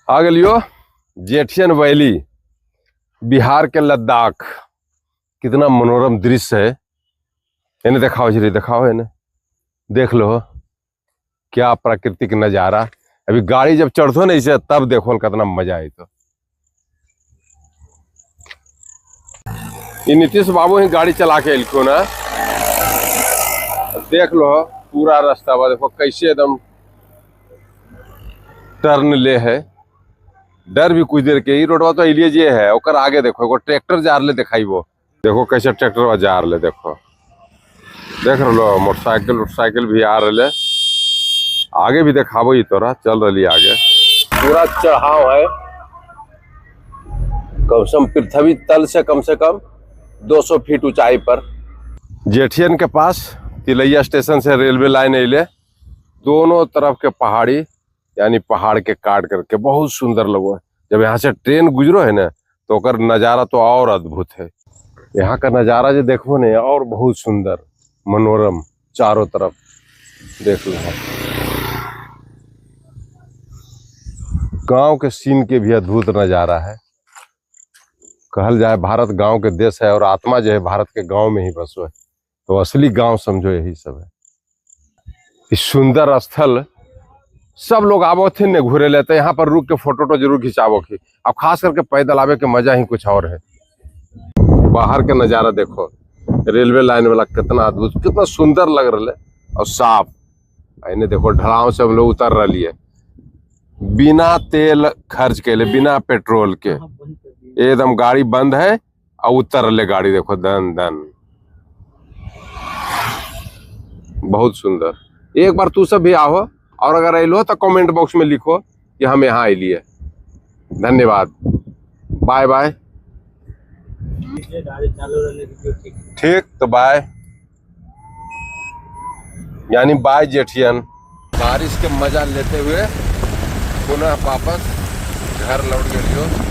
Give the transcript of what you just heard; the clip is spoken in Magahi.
आ गेलियो जेठियन वैली, बिहार के लद्दाख। कितना मनोरम दृश्य है। एने देखाओ जी, देखाओ एने देख लो क्या प्राकृतिक नज़ारा। अभी गाड़ी जब चढ़ो ना इसे तब देखो कितना मजा आई। तो ये नीतीश बाबू ही गाड़ी चला के अल्को ना, देख लो पूरा रास्ता बा, देखो कैसे एकदम टर्न ले है। डर भी कुछ देर के, रोडवा तो अलिए जे है, ओकर आगे देखो एगो ट्रैक्टर जा रहे दिखाई, देखो कैसे ट्रैक्टर जा रहे, देखो देख रहो मोटरसाइकिल मोटरसाइकिल भी आ रहे, आगे भी देखाबो ई तोरा चल रही आगे। पूरा चढ़ाव है, कम से कम पृथ्वी तल से कम 200 फीट ऊंचाई पर। जेठियन के पास तिलैया स्टेशन से रेलवे लाइन अले, दोनों तरफ के पहाड़ी यानी पहाड़ के काट करके बहुत सुंदर लगो है। जब यहाँ से ट्रेन गुजरो है ना तो ओकर नज़ारा तो और अद्भुत है। यहाँ का नज़ारा जो देखो ना और बहुत सुंदर मनोरम, चारों तरफ देख लो। गांव के सीन के भी अद्भुत नज़ारा है। कहल जाए भारत गांव के देश है और आत्मा जो है भारत के गांव में ही बसो है, तो असली गांव समझो यही सब है। इस सुंदर स्थल सब लोग आवो थे ने घूरे लेते, यहाँ पर रुक के फोटो तो जरूर खिंचावो की। अब खास करके पैदल आवे के मजा ही कुछ और है। बाहर के नज़ारा देखो, रेलवे लाइन वाला कितना अद्भुत, कितना सुंदर लग रहा है और साफ। इन्हें देखो ढलाव से हम लोग उतर रही है बिना तेल खर्च के लिए, बिना पेट्रोल के, एकदम गाड़ी बंद है और उतर रहे गाड़ी, देखो दन दन, बहुत सुंदर। एक बार तू सब भी आओ और अगर अलो तो कमेंट बॉक्स में लिखो कि हम यहाँ अलिए। धन्यवाद, बाय बाय। ठीक तो बाय, यानी बाय जेठियन। बारिश के मजा लेते हुए पुनः वापस घर लौट गए।